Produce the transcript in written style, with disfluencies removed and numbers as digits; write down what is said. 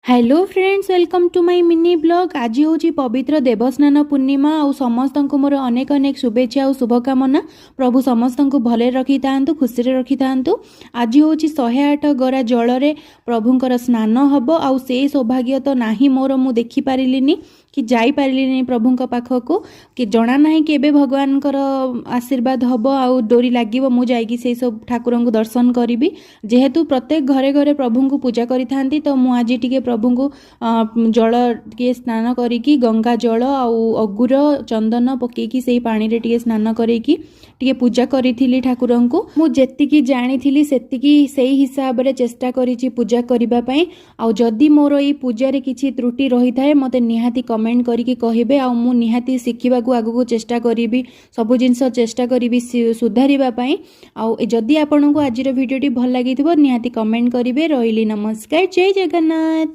Hello friends, welcome to my mini vlog। ଆଜି ହେଉଛି ପବିତ୍ର ଦେବସ୍ନାନ ପୂର୍ଣ୍ଣିମା ଆଉ ସମସ୍ତଙ୍କୁ ମୋର ଅନେକ ଅନେକ ଶୁଭେଚ୍ଛା ଆଉ ଶୁଭକାମନା। ପ୍ରଭୁ ସମସ୍ତଙ୍କୁ ଭଲରେ ରଖିଥାନ୍ତୁ, ଖୁସିରେ ରଖିଥାନ୍ତୁ। ଆଜି ହେଉଛି 108 ଗରା ଜଳରେ ପ୍ରଭୁଙ୍କର ସ୍ନାନ ହେବ ଆଉ ସେଇ ସୌଭାଗ୍ୟ ତ ନାହିଁ ମୋର, ମୁଁ ଦେଖିପାରିଲିନି କି ଯାଇପାରିଲିନି ପ୍ରଭୁଙ୍କ ପାଖକୁ କି ଜଣା ନାହିଁ କେବେ ଭଗବାନଙ୍କର ଆଶୀର୍ବାଦ ହେବ ଆଉ ଡୋରି ଲାଗିବ, ମୁଁ ଯାଇକି ସେଇ ସବୁ ଠାକୁରଙ୍କୁ ଦର୍ଶନ କରିବି। ଯେହେତୁ ପ୍ରତ୍ୟେକ ଘରେ ଘରେ ପ୍ରଭୁଙ୍କୁ ପୂଜା କରିଥାନ୍ତି, ତ ମୁଁ ଆଜି ଟିକେ ପ୍ରଭୁଙ୍କୁ ଜଳ ଟିକେ ସ୍ନାନ କରିକି, ଗଙ୍ଗା ଜଳ ଆଉ ଅଗୁର ଚନ୍ଦନ ପକେଇକି ସେଇ ପାଣିରେ ଟିକେ ସ୍ନାନ କରେଇକି ଟିକେ ପୂଜା କରିଥିଲି ଠାକୁରଙ୍କୁ। ମୁଁ ଯେତିକି ଜାଣିଥିଲି, ସେତିକି ସେଇ ହିସାବରେ ଚେଷ୍ଟା କରିଛି ପୂଜା କରିବା ପାଇଁ। ଆଉ ଯଦି ମୋର ଏଇ ପୂଜାରେ କିଛି ତ୍ରୁଟି ରହିଥାଏ, ମୋତେ ନିହାତି କମେଣ୍ଟ କରିକି କହିବେ ଆଉ ମୁଁ ନିହାତି ଶିଖିବାକୁ ଆଗକୁ ଚେଷ୍ଟା କରିବି, ସବୁ ଜିନିଷ ଚେଷ୍ଟା କରିବି ସୁଧାରିବା ପାଇଁ। ଆଉ ଯଦି ଆପଣଙ୍କୁ ଆଜିର ଭିଡ଼ିଓଟି ଭଲ ଲାଗିଥିବ, ନିହାତି କମେଣ୍ଟ କରିବେ। ରହିଲି, ନମସ୍କାର, ଜୟ ଜଗନ୍ନାଥ।